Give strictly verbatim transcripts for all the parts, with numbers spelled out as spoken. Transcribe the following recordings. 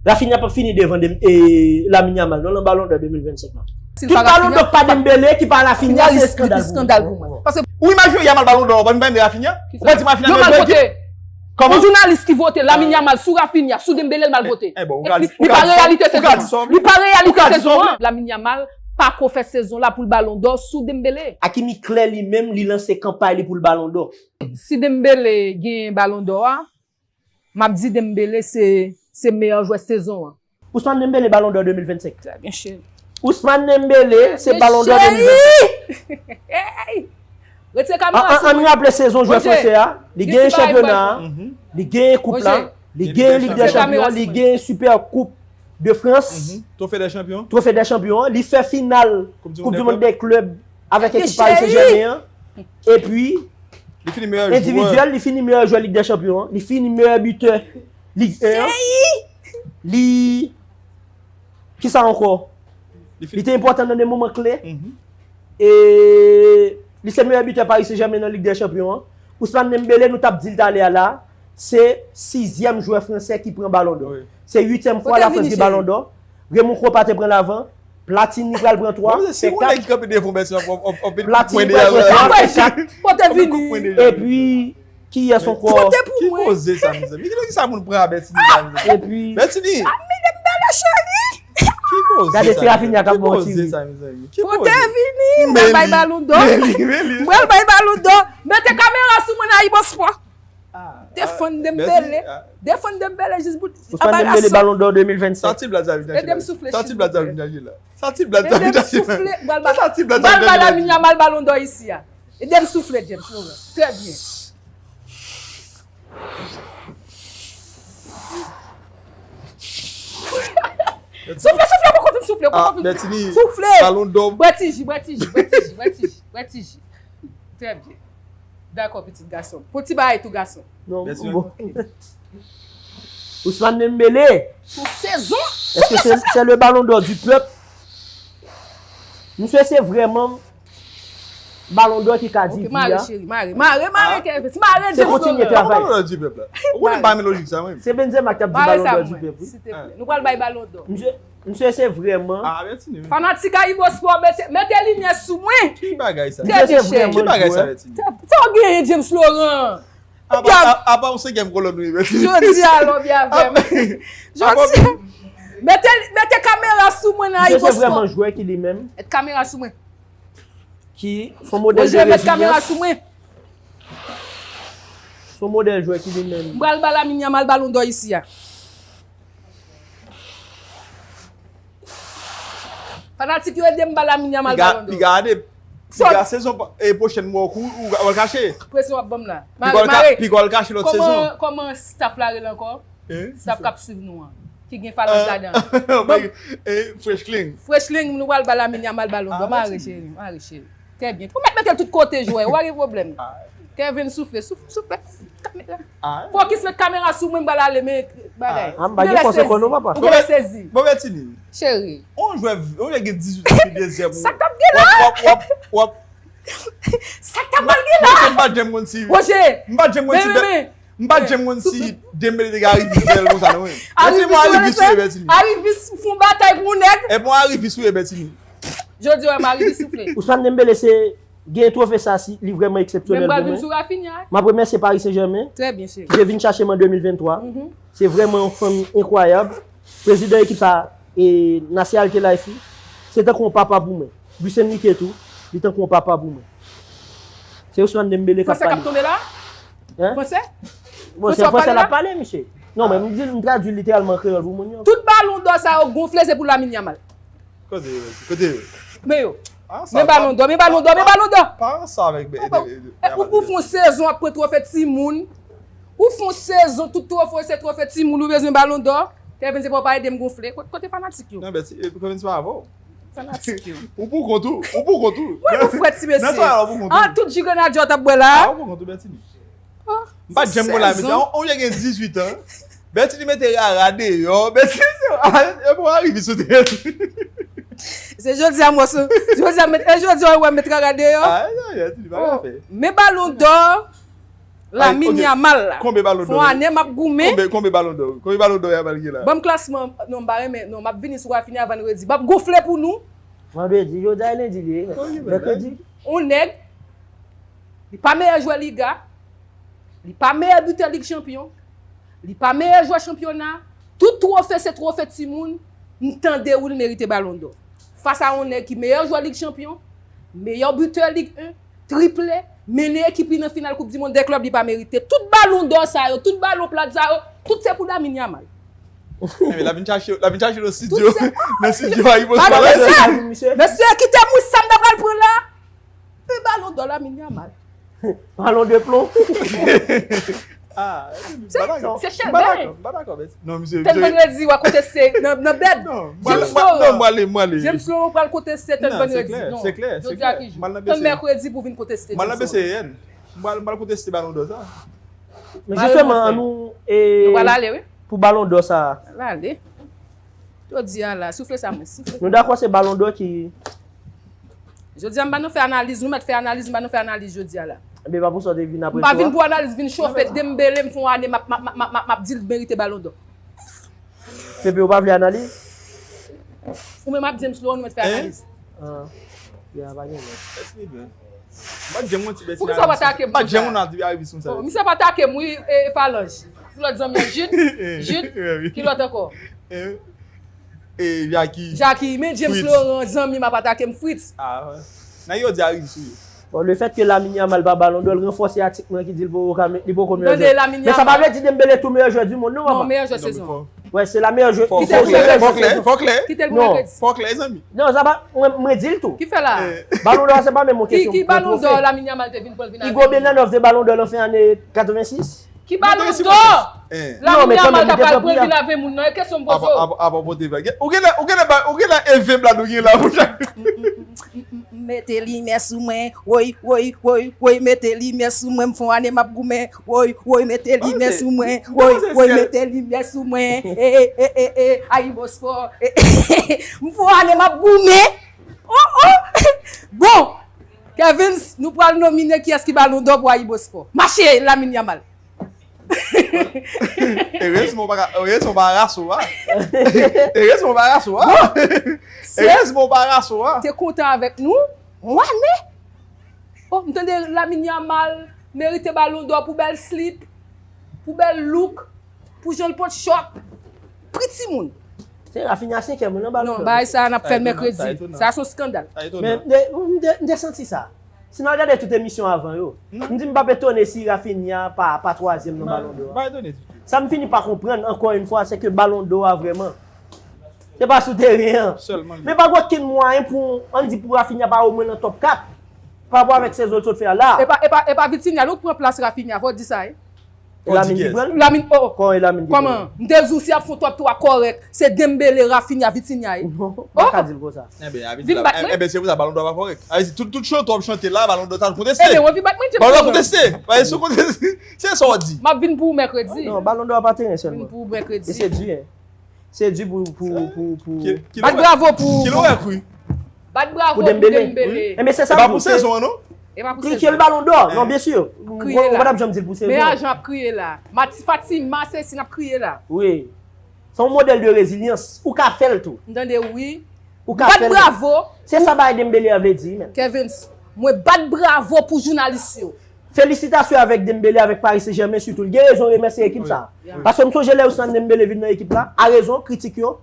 Rafinha p ap fini devan Dem- e, Lamine Yamal non nan Ballon d'Or de mil vennsenk lan. Tout Ballon d'Or pa Dembélé ki pa Rafinha, se eskandal pou mwen. Paske Ou imajine Yamal Ballon d'Or, w pa vin pale de Rafinha? Ou pa di m Rafinha yo mal vote. Kòman? Yon jounalis ki vote Lamine Yamal sou Rafinha, sou Dembélé, l mal vote. Eh, bon, ou ka di, li pa reyalite sezon an. Li pa reyalite sezon an. Lamine Yamal pa ko fè sezon la pou l Ballon d'Or sou Dembélé. Hakimi klè li menm, li lanse kanpay li pou l Ballon d'Or. Si Dembélé gen Ballon d'Or a, m ap di Dembélé se, se meyè jwè sezon an. Ousmane Dembélé, Ballon d'Or de mil vennsenk. Trè byen, cheri. Ousmane Dembélé, se Ballon d'Or de mil vennsenk. Hey! Retire kamera sou mwen. Ann raple sezon jwè franse a. Li genyen chanpyona a, li genyen koup la, li genyen Lig dè Chanpyon, li genyen Super Coupe de France, Trophée des Champions. Trophée des Champions, li fè final Coupe du Monde des Clubs avèk ekip Paris Saint-Germain an. Epi, li fini meyè jwè. Endividyèl, li fini meyè jwè Lig dè Chanpyon an. Li fini meyè bitè Lig en an. Li, kisa ankò? Li te enpòtan nan de moman kle. E li se meyè bitè Paris Saint-Germain nan Lig dè Chanpyon an. Ousmane Dembélé, nou t ap di l talè a la, se sizyèm jwè franse ki pran Ballon d'Or. Se uityèm fwa Lafrans gen Ballon d'Or. Raymond Kopa te pran l avan. Platini pral pran twa. Si yon nèg kanpe devan Bertine, ap, ap, ap, ap, Platini pral pran twa, fè kat. Kote vini? Epi, kiyès ankò? Kote pou mwen? Ki koze sa, mezanmi? Ki, ki sa moun pran a Bertine la, mezanmi? Epi, Bertine! Ap mete m bèlè cheri! Ki koze sa, mezanmi? Gade ti Rafinha k ap ba w ti ri. Kote vini? M pral bay Ballon d'Or. M pral bay Ballon d'Or. Mete kamera sou mwen nan Ibo Sport. Defann Dembélé. Defann Dembélé jis bout. Ousmane Dembélé, Ballon d'Or de mil vennsenk. Sa ti blag sa vin chache la? Ede m soufle, silvouplè. Sa ti blag sa vin chache la? Sa ti blag sa vin chache la? Ede m soufle. Bal ba, bal ba Lamine Yamal Ballon d'Or isi a. Ede m soufle, James Laurent. Trè byen. Soufle, soufle, poko fin soufle, poko fin. Bertine, soufle. Ballon d'Or. Bwè ti ji, bwè ti ji, bwè ti ji, bwè ti ji, bwè ti ji. Trè byen. Dakò, pitit gason. Pou ti bagay tou, gason. Non, bon. Ousmane Dembélé. Sou sezon. Èske se, se le Ballon d'Or du peuple? Misye se vrèman Ballon d'Or ki ka di vi a. Mare, cheri, mare, mare, mare, Kevin. Mare, se kontinye travay. Ballon d'Or du peuple la. Ou konnen m pa renmen lojik sa, mwen. Se Benzema ki t ap di Ballon d'Or du peuple, wi. Silteplè. Nou pral bay Ballon d'Or. Misye, misye se vrèman. Fanatik Ayibospò, mete, mete limyè sou mwen. Ki bagay sa? Misye se vrèman jwè. Ki bagay sa, Bertine? Sa w genyen, James Laurent? Apa, apa yon senkyèm kolòn ou ye, Bertine? Jodi a, lòbi avè m. Jodi a. Mete, mete kamera sou mwen nan Ayibospò. Misye se vrèman jwè ki li menm. Mete kamera sou mwen. Ki son modèl de rezilians. Son modèl jwè ki li menm. M pral ba Lamine Yamal Ballon d'Or isi a. Fanatik yo ede m ba Lamine Yamal Ballon d'Or. Piga, piga ane, piga sezon pwochèn mwen ou, ou, ou al kache. Presyon w ap ban m la. Mare, mare. Piga al kache lòt sezon. Kòman, kòman staff la rele ankò? Staff k ap swiv nou an. Ki gen Falanj ladan. Fresh Clean. Fresh Clean, nou pral ba Lamine Yamal Ballon d'Or. Mare cheri, mare cheri. Trè byen. Ou mèt mete l tout kote jwè, ou pa gen pwoblèm. Kevin soufle, souf-, soufle. Kamera. Fokis, met kamera sou mwen, m pral ale, men bagay. Ah, m pa gen fòs ankò non, papa. Ou genlè sezi. Bon, Bertine. Cheri. On jwè, on jwè gen dizuit an, dezyèm. Sa k ap gen la? W ap, w ap, w ap, w ap. Sa k ap pral gen la? M pa janm konn si. Roger. M pa janm konn si. M pa janm konn si Dembélé te ka rive fè l konsa non, men. Arivis, Bertine. Arivis fon batay pou nèg. E bon, Arivis ou ye, Bertine. Jodi a, m Arivis soufle. Ousmane Dembélé se, gen twofe sa si, li vrèman eksepsyonèl pou mwen. Men m pral vin sou Rafinha. M ap remèsye Paris Saint-Germain. Trè byen, cheri. Ki te vin chache m an de mil vennntwa. Se vrèman yon fanmi enkwayab. Prezidan ekip sa, e, Nasser Al-Khelaifi, se tankou yon papa pou mwen. Luis Enrique tou, li tankou yon papa pou mwen. Se Ousmane Dembélé k ap pale. Fransè k ap tonbe la? Hein? Fransè? Bon, se fransè l ap pale, misye. Non, men m di, m tradui literalman an kreyòl pou moun yo. Tout Ballon d'Or sa yo gonfle, se pou Lamine Yamal. Kote yo, kote yo? Men yo. Men Ballon d'Or, men Ballon d'Or, men Ballon d'Or. Pa ansanm avèk. Ou, ou fè yon sezon ap pran twofe timoun. Ou fè yon sezon, tout twofe se twofe timoun, ou bezwen Ballon d'Or. Kevin se pa w pa ede m gonfle. Kote, kote fanatik yo? Non, men Kevin se pa avè w. Fanatik yo. Ou pou kont ou, ou pou kont ou. Mwen nou frèt ti mesye. Nan travay ou pou kont ou. An tout ji grenadye w t ap bwè la. Ah, ou pou kont ou, Bertine. M pa t janm konn la, mesye. On, on nèg gen dizuit an. Bertine mete rara deyò. Bertine, e bon, Arivis ou te. Se jodi a, mwen sou, jodi a, met, e jodi a, wè, met rara deyò. Ah, non, Bertine, pa ka fè. Men Ballon d'Or. Lamine Yamal la. Fon ane m ap goumen. Konbe balon dò? Konbe balon dò Yamal gen la? Ban m klasman. Non, m pa renmen. Non, m ap vini sou Rafinha vandredi. M ap gonfle pou nou. Vandredi, jodi a e lendi li ye. Mèkredi. On nèg, li pa meyè jwè Liga, li pa meyè bitè Lig Chanpyon, li pa meyè jwè chanpyona. Tout twofe se twofe timoun. M tande wi l merite balon dò. Fas a on nèg ki meyè jwè Lig Chanpyon, meyè bitè Lig en, triple, mennen ekip li nan final Koup di Mond dè klèb, li pa merite. Tout balon dò sa yo, tout balon plat sa yo, tout se pou Lamine Yamal. Enben, l ap vin chache, l ap vin chache nan studio, nan studio a Ibo Sport. Mesye, kite m wi sa m ta pral pran la. E balon dò Lamine Yamal. Balon de plon. Ah, se chèlbè. Tèl vandredi w a konteste nan bèd. James Laurent, James Laurent pral konteste tèl vandredi. Non, jodi a ki jou? Tèl mèkredi pou vin konteste. Mwen la bese yèn. Mwen pral konteste balon dò sa. Men jisteman, an nou. Nou pral ale, wi. Pou balon dò sa. Pral ale. Jodi a la, soufle sa mwen, soufle. Nou dakò se balon dò ki. Jodi a m pa nan fè analiz, nou mèt fè analiz, m pa nan fè analiz jodi a la. Ebyen pa pou sa w te vin apre cho a. M pa vin pou analiz, vin chofe Dembele, m fè on ane m ap, m ap, m ap, m ap, m ap di l merite balon dò. Pepe, ou pa vle analiz? Ou menm ap James Laurent, nou mèt fè analiz. Ah, ya, pa gen lòt. Mwen pa t janm yon ti bèt. Poukisa w pa atake m konsa? Mwen pa t janm yon arivis konsa. Bon, misye ap atake m wi, e, Falanj. Ki lòt zanmi an? Jid? Jid? Ki lòt ankò? E, Jaki. Jaki, men James Laurent, zanmi m ap atake m, Fritz. Ah, nan yo di arivis ou ye. Bon, lefèt ke Lamine Yamal pa balon dò, l ranfòse atik mwen ki di l poko ka, li poko meyè jwè. Men sa pa vle di Dembele tou meyè jwè di mond, non, papa. Non, meyè jwè sezon. Wè, se la meyè jwè. Fò klè, fò klè. Kite l pou mèkredi. Fò klè, zanmi. Non, sa pa, mwen, mwen di l tou. Ki fè la? Balon dò a se pa menm yon kesyon. Ki, ki balon dò Lamine Yamal te vin pran l vin avè nou? Igo Bernard te balon dò lan fen ane katrevensis. Ki balon dò Lamine Yamal ta pral pran vin avè moun nan? E kesyon m poze w. Apa w pote vag. Ou genlè, ou genlè, ou genlè e ven blad ou gen la pou chak. Mete limyè sou mwen, woy, woy, woy, woy, mete limyè sou mwen, m fè on ane m ap goumen, woy, woy, mete limyè sou mwen, woy, woy, mete limyè sou mwen, e, e, e, e, Ayibospò, e, e, m fè on ane m ap goumen, oh, oh, bon, Kevins, nou pral nomine kiyès ki balon dò pou Ayibospò, mache Lamine Yamal. Erezman w pa ka, erezman w pa rase w a. Erezman w pa rase w a. Erezman w pa rase w a. Te kontan avèk nou, wane. Oh, m tande Lamine Yamal merite balon dò pou bèl slip, pou bèl look, pou jan l pot chòp. Pri timoun. Se Rafinha senkèm nan balon dò. Non, bagay sa a n ap fè l mèkredi. Sa a se yon eskandal. Men m te, m te, m te santi sa. Si n al gade tout emisyon avan yo, m di m p ap etone si Rafinha pa, pa twazyèm nan balon dò a. Sa m fini pa konprann, ankò yon fwa, se ke balon dò a vrèman, se pa sou teren an. Men pa gen okenn mwayen pou, ann di pou Rafinha pa omwen nan top kat, pa rapò avèk sezon l sot fè a la. E pa, e pa, e pa Vitinha non k pran plas Rafinha, fò w di sa wi. E Lamine ki pran l? Lamine, oh, oh. Kòman e Lamine ki pran l? Kòman? M te di w si y ap fè yon top twa kòrèk, se Dembele, Rafinha, Vitinha ye. Non, m pa ka di l konsa. Enben, a vin di la, enben, se pou sa balon dò a pa kòrèk. A vin di tout, tout chante w ap chante la, balon dò sa nou konteste. Enben, w anvi bat mwen, James Laurent. Balon dò konteste. Paske si w konteste, se sa w di. M ap vin pou ou mèkredi. Non, balon dò a pa teren sèlman. Vin pou ou mèkredi. E se di, en. Se di pou, pou, pou, pou. Bat bravo pou. Kilo wè kwi. Bat bravo pou Dembele. Enben, se sa m di w. E pa pou sezon an, non? E pa pou sezon. Klike l balon dò. Non, byen si. Mwen pa t ap janm di l pou sezon. Men ajan ap kriye la. Mati, Fatima, Ceci, n ap kriye la. Wi. Se yon modèl de rezilyans. Ou ka fè l tou. M tande wi. Ou ka fè l. Bat bravo. Se sa bagay Dembele a vle di, menm. Kevins, mwen bat bravo pou jounalis yo. Felisitasyon avèk Dembele, avèk Paris Saint-Germain sitou. Li gen rezon remèsye ekip sa a. Paske m sonje lè yo sann Dembele vin nan ekip la, a rezon, kritik yo,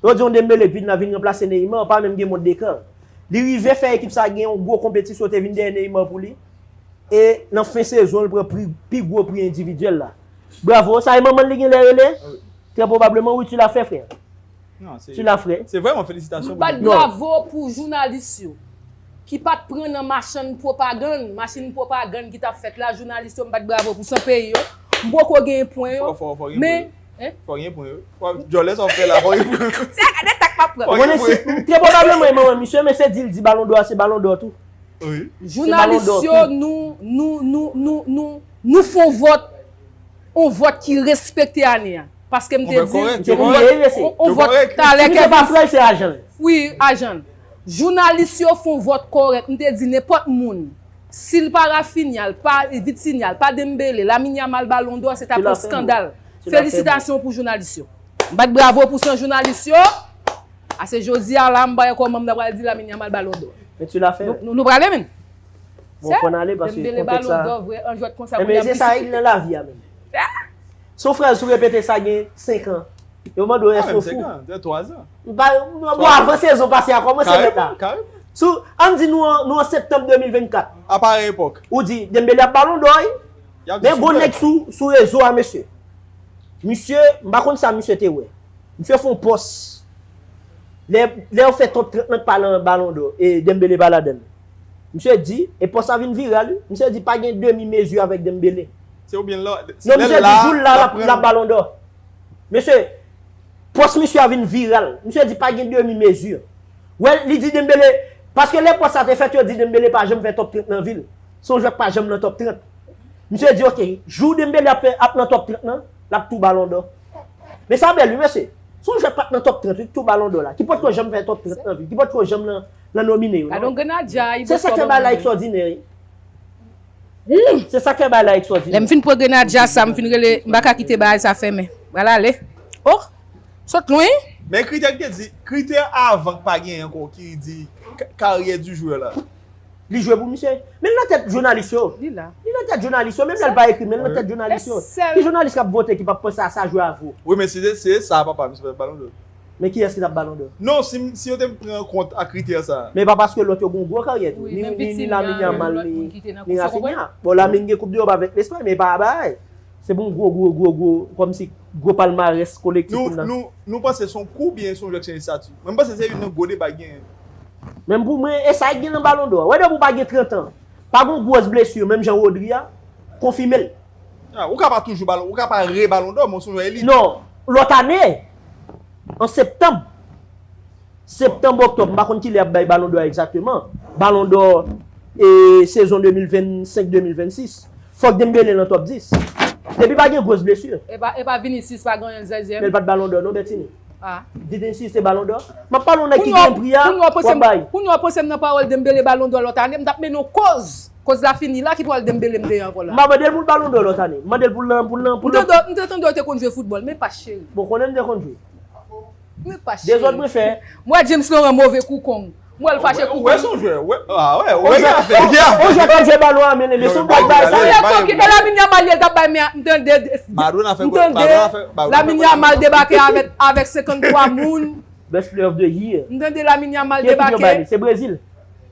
yo di yon Dembele k vin la vin ranplase Neymar, pa menm gen mond de kan. Li rive fè ekip sa a gen yon gwo konpetisyon, te vin dèyè Neymar pou li. E nan fen sezon, li pran pri, pi gwo pri endividyèl la. Bravo, sa e manman l li genlè rele? Trè pwobableman, wi, tu l'as fait, frère. Non, se, tu l'as fait. Se vrèman felisitasyon pou li. M bat bravo pou jounalis yo ki pa t pran nan machann pwopagann, machin pwopagann ki t ap fèt la, jounalis yo, m bat bravo pou san peyi yo. M poko gen pwen yo. Fò, fò, fò gen pwen yo. Men, en? Fò gen pwen yo. Djòlè sa w fè la, fò gen pwen yo. Se gade tak m ap pran. Fò gen pwen yo. Trè pwobableman e manman misye, men se di l di balon dò a se balon dò tou. Wi. Jounalis yo, nou, nou, nou, nou, nou, nou fè yon vòt, yon vòt ki respekte ane a. Paske m te di, yon vòt, yon vòt talè Kevin. Wi, ajan l. Jounalis yo fè yon vòt kòrèk. M te di nenpòt moun Si l pa Raphinha, l pa Vitinha, l pa Dembélé, Lamine Yamal Ballon d'Or, se t ap yon skandal. Felisitasyon pou jounalis yo. M bat bravo pou san jounalis yo. Ase jodi a la, m pa wè kòman m ta pral di Lamine Yamal Ballon d'Or. Men tu la fè. Nou, nou, nou prale, men. Bon, fò n ale, paske Dembélé kontèks Ballon d'Or, vre, an jwèt konsa, men se sa règ nan lavi a, men. Si yon fraz ou repete sa gen senk an, yo mande w èske w fou. Twa zan. Bon, avan sezon pase a kòmanse mèt la. Sou, ann di nou an, nou an septanm de mil vennkat. A parèy epòk. Ou di Dembélé ap Ballon d'Or, wi. Men gon nèg sou, sou rezo a, mesye. Misye, m pa konn sa misye te wè. Misye fè yon pòs. Lè, lè yo fè top trant nan k pale Ballon d'Or, e Dembélé pa ladann. Misye di, e pòs la vin viral, wi. Misye di pa gen demi mezi avèk Dembélé. Se oubyen la. Non, misye di jou l la, l ap, l ap Ballon d'Or. Mesye, pòs misye a vin viral. Misye di pa gen demi mezi. Wè, li di Dembélé, paske lè pòs sa te fèt, yo di Dembélé pa janm fè top trant nan vi l. Se yon jwèt k pa janm nan top trant. Misye di, ok, jou Dembélé ap fè, ap nan top trant nan, l ap tou Ballon d'Or. Men sa bèl, wi, mesye. Se yon jwèt k pa t nan top trant, wi, k tou Ballon d'Or la. Ki potko janm fè top trant nan vi l. Ki potko janm nan, nan nomine yo, non. Se sa k fè bagay la ekstwòdinè, wi. Se sa k fè bagay la ekstwòdinè. Lè m fin pran grenadya sa, m fin rele, m pa ka kite bagay sa fèmen. Pral ale. Oh! Sot lwen. Men kritè ki te di, kritè avan k pa genyen ankò, ki di ka-, carrière du joueur la. Li jwe pou misye. Men l nan tèt jounalis yo. Li la. Li nan tèt jounalis yo, menm lè l pa ekri, men l nan tèt jounalis yo. Ki jounalis k ap vote ki p ap panse a sa jwè a vo? Wi, men si se, se sa, papa, misye pa t Ballon d'Or. Men kiyès ki t ap Ballon d'Or? Non, si, si yo te pran kont a kritè sa. Men pa paske lòt yo gen yon gwo karyè tou. Ni, ni, ni Lamine Yamal, ni, ni Raphinha. Bon, Lamine gen Koup Dewòp avèk Lespay, men pa bagay. Se pou yon gwo, gwo, gwo, gwo, kòmsi gwo palmarès kolektif pou n nan. Nou, nou, nou panse se yon kou oubyen se yon jwè k chanje estati? Mwen, m panse se youn nan gwo deba ki genyen. Men pou mwen, e sa k gen nan Ballon d'Or. Wè, depi w pa gen trant an, pa gen yon gwòs blesi, menm jan Rodri a, konfime l. Ah, ou ka pa toujou Ballon, ou ka pa re Ballon d'Or, men w se yon jwè elit. Non, lòt ane, an septanm, septanm, oktòb, m pa konn kilè y ap bay Ballon d'Or a egzakteman. Ballon d'Or, e, sezon de mil vennsenk de mil vennsis. Fòk Dembélé nan top dis. Depi pa gen gwòs blesi. E pa, e pa Vinicius pa gen anyen l zèzyèm. Men l pa t Ballon d'Or non, Bertini. Ah. Vinicius te Ballon d'Or. M ap pale yon nèg ki gen pri a, w ap bay. Kounye a w panse m nan pawòl Dembélé Ballon d'Or lòt ane, m t ap mennen yon koz. Koz la fini la, ki pawòl Dembélé m te ye ankò la? M pa mande l pou l Ballon d'Or lòt ane. M mande l pou l nan, pou l nan, pou l nan. M te tande, m te tande w te konn jwe foutbòl, men pa cheri. Bon, konnen m te konn jwe. Men pa cheri. Dezòd mwen fè. M wè James Laurent move kou kong. M wè l fache kou kong. Ou wè, ou wè, ou wè, ah, wè, ou wè, on jwè k ap jwe balon a, men, men se yon blag bagay sa. Ou wè kong ki te Lamine Yamal, li t ap bay, men m tande, m tande Lamine Yamal debake avèk, avèk senkanntwa moun. Best player of the year. M tande Lamine Yamal debake. Ki ekip yo ba li? Se Brezil.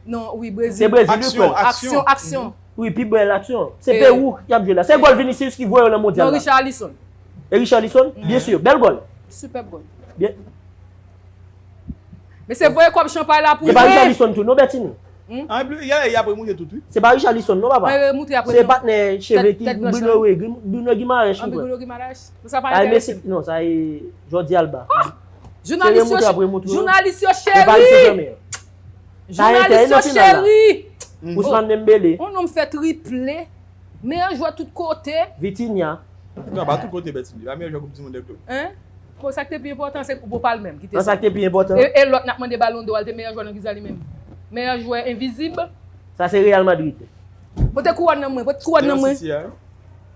Non, wi, Brezil. Se Brezil, wi, frè. Aksyon, aksyon. Wi, pi bèl aksyon. Se Pewou y ap jwe la. Se gòl Vinicius ki voye yo nan mondyal la. Non, Richarlison. E Richarlison? Byen si. Bèl gòl. Sipèb gòl. Byen. Men se voye kòb chanpay la pou mwen. Se pa Richarlison tou, non, Bertini? Hmm? Ah, y a, y a remonte tout, wi. Se pa Richarlison, non, papa. Mwen remonte apre. Se patnè cheve ki Bruno, wi, Bruno Guimaraes, wi, frè. Bruno Guimaraes. Non, sa pa enterese m. Non, sa e Jordi Alba. Jounalis yo, jounalis yo cheri. Jounalis yo cheri. Ousmane Dembélé. Yon nonm fè triple. Meyè jwè tout kote. Vitinha. Non, pa tout kote, Bertini. Pa meyè jwè Koup di Mond dè klèb. Hein? Bon, sa k te pi enpòtan, se Koup Opal menm ki te sa. Sa k te pi enpòtan. E, e lòt n ap mande Ballon d'Or, li te meyè jwè nan ki sa li menm? Meyè jwè envizib. Sa se Real Madrid. Pote kouwòn nan mwen, pote kouwòn nan mwen.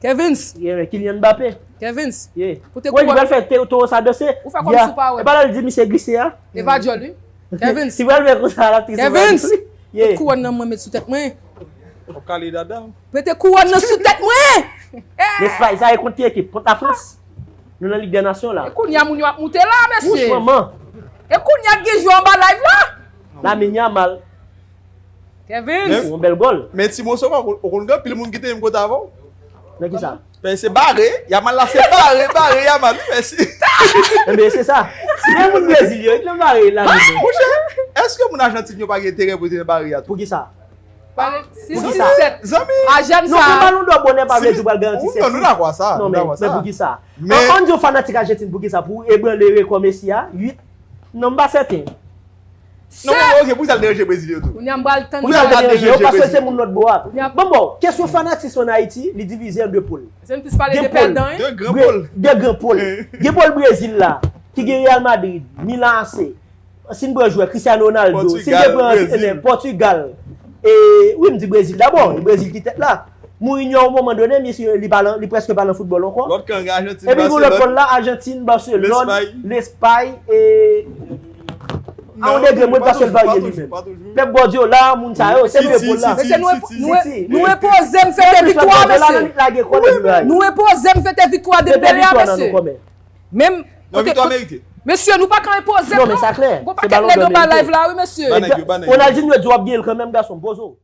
Kevins. Yeah, men Kylian Mbappé. Kevins. Yeah. Pote kouwòn. Wè, li pral fè te-, towo sa danse. Ou fè kòmsi ou pa wè. E pa la l di misye glise a? E pa djòl, wi. Kevins. Si pral fè konsa, l ap triste. Kevins. Yeah. Pote kouwòn nan mwen, met sou tèt mwen. W ap kale dada. Mete kouwòn nan sou tèt mwen. Lespay, sa e kont ki ekip? Kont Lafrans. Nou nan Lig dè Nasyon la. E kounye a moun yo ap moute la, mesye. Wouch, manman. E kounye a gen jwè anba live la. Lamine Yamal. Kevin. Yon bèl gòl. Men ti moso, ou konn gen anpil moun ki te menm kote avè w. Nan ki sa? Men se bare, Yamal la se bare, bare Yamal, wi, mèsi. Enben, se sa. Men moun Brezil yo, yo bare Lamine. Monchè, èske moun Ajantin yo pa gen enterè pou yo te nan bare a tou? Pou ki sa? Pou ki sa? Zanmi. Ajans sa. Non, pran Ballon d'Or bonè pa vle di w pral garanti sèt. Non, nou dakò sa, nou dakò sa. Men pou ki sa? An, an di yon fanatik Ajantin pou ki sa? Pou ebranle rekò Messi a, uit. Non, m pa sèten. Non, men ok, pou ki sa l deranje Brezil yo tou? Kounye a m pral tann. Pou ki sa l deranje yo? Paske se moun lòt bò a. Bon, bon, kesyon fanatism an Ayiti, li divize an de pòl. Se m plis pale de pèdan, wi. De gran pòl. De gran pòl. Gen pòl Brezil la, ki gen Real Madrid, Milan A C. Si n pran jwè, Cristiano Ronaldo, si n te pran antrenè, Pòtigal, E, wi, m di Brezil dabò. E Brezil ki tèt la. Mourinho, o moman done, misye, li pa lan, li prèske pa lan foutbòl ankò. Lòt kan gen Ajantin, Epi gen lòt Baselòn, bòl la, Ajantin, Baselòn, Lespay. Lespay, e a yon degre mwen pa sou l varye li menm. Pep Guardiola, moun sa yo, se vre bòl la. Mesye, nou enpoze n fete viktwa, mesye. Nou enpoze n fete viktwa Dembele a, mesye. Menm, mesye, nou pa ka enpoze n non. Gon pakèt nèg anba live la, wi, mesye. Ronaldinho di w ap genyen l kanmenm, gason, poze w.